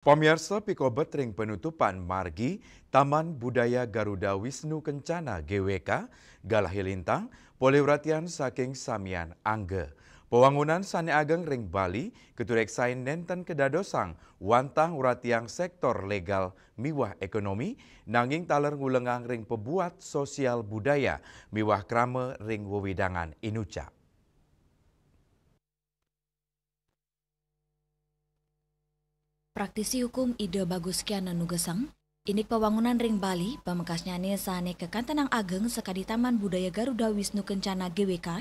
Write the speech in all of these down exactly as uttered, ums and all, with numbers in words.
Pamiarsa, pikobet ring penutupan margi Taman Budaya Garuda Wisnu Kencana G W K, Galahe Lintang, polih uratian saking samian angga. Pawangunan sane ageng ring Bali katureksain nenten kadadosang wantah nguratiang sektor legal miwah ekonomi, nanging taler ngulengang ring pabuat sosial budaya miwah krama ring wewidangan inucap. Praktisi hukum Ida Bagus Kiana nugesang, indik pawangunan ring Bali, pamekasnyane sane kakantenang ageng sakadi Taman Budaya Garuda Wisnu Kencana G W K,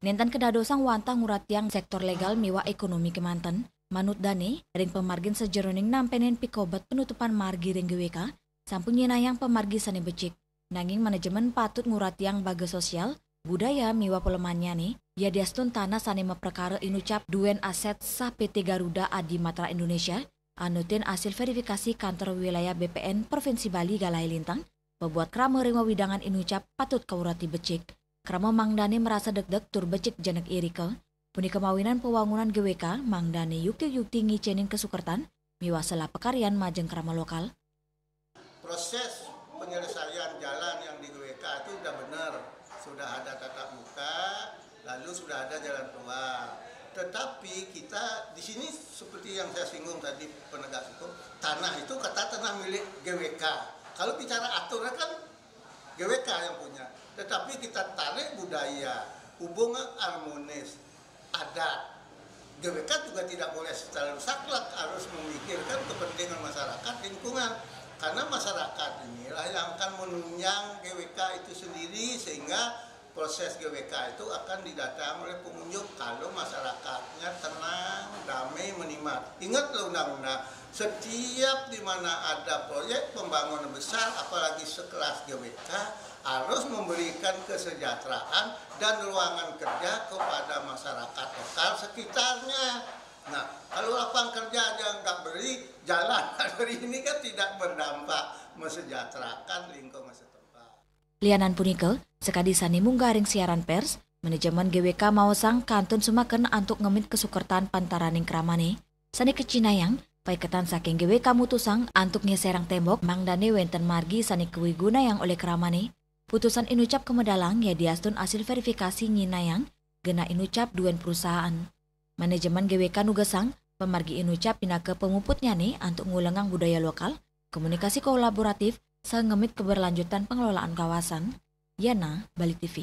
nenten kadadosang wantah nguratiang sektor legal miwah ekonomi kemanten. Manut dane, ring pamargin sajeroning nampenin pikobet penutupan margi ring G W K, sampun nyinahang pamargi sane becik. Nanging manajemen patut nguratiang bagas sosial, budaya miwah palemannyane, yadiastun tanah sane maprakara inucap duen aset sah P T Garuda Adimatra Indonesia, anutin asil verifikasi Kantor Wilayah B P N Provinsi Bali Galahe Lintang, pabuat krama ring wewidangan inucap patut kaurati becik. Krama mangdane marasa degdeg tur becik jenek irika. Punika mawinan pawangunan G W K mangdane yukti-yukti ngicenin kasukertan miwah selah pakaryan majeng krama lokal. Proses penyelesaian jalan yang di G W K itu sudah benar, sudah ada tatap muka, lalu sudah ada jalan keluar. Tetapi kita di sini seperti yang saya singgung tadi, penegak hukum, tanah itu kata tanah milik G W K. Kalau bicara aturan kan G W K yang punya. Tetapi kita tarik budaya, hubungan harmonis, adat. G W K juga tidak boleh terlalu saklek, harus memikirkan kepentingan masyarakat lingkungan. Karena masyarakat inilah yang akan menunjang G W K itu sendiri, sehingga proses G W K itu akan didatang oleh pengunjung kalau masyarakatnya tenang, damai, menikmat. Ingatlah undang-undang, setiap di mana ada proyek pembangunan besar, apalagi sekelas G W K, harus memberikan kesejahteraan dan ruangan kerja kepada masyarakat lokal sekitarnya. Nah, kalau lapangan kerja aja nggak beri, jalan nggak beri, ini kan tidak berdampak mesejahterakan lingkungan setempat. Lianan punika, sakadi sane munggah ring siaran pers, manajemen G W K maosang kantun sumaken antuk ngemit kasukertan pantaraning kramane. Sane kacinayang, paiketan saking G W K mutusang antuk ngeserang tembok mangdane wenten margi sane kawigunayang olih kramane. Putusan inucap kamedalang yadiastun asil verifikasi nyinayang genah inucap duen perusahaan. Manajemen G W K nugesang pamargi inucap pinaka pamuputnyane antuk ngulengang budaya lokal, komunikasi kolaboratif, saha ngemit keberlanjutan pengelolaan kawasan. Yana, Bali T V.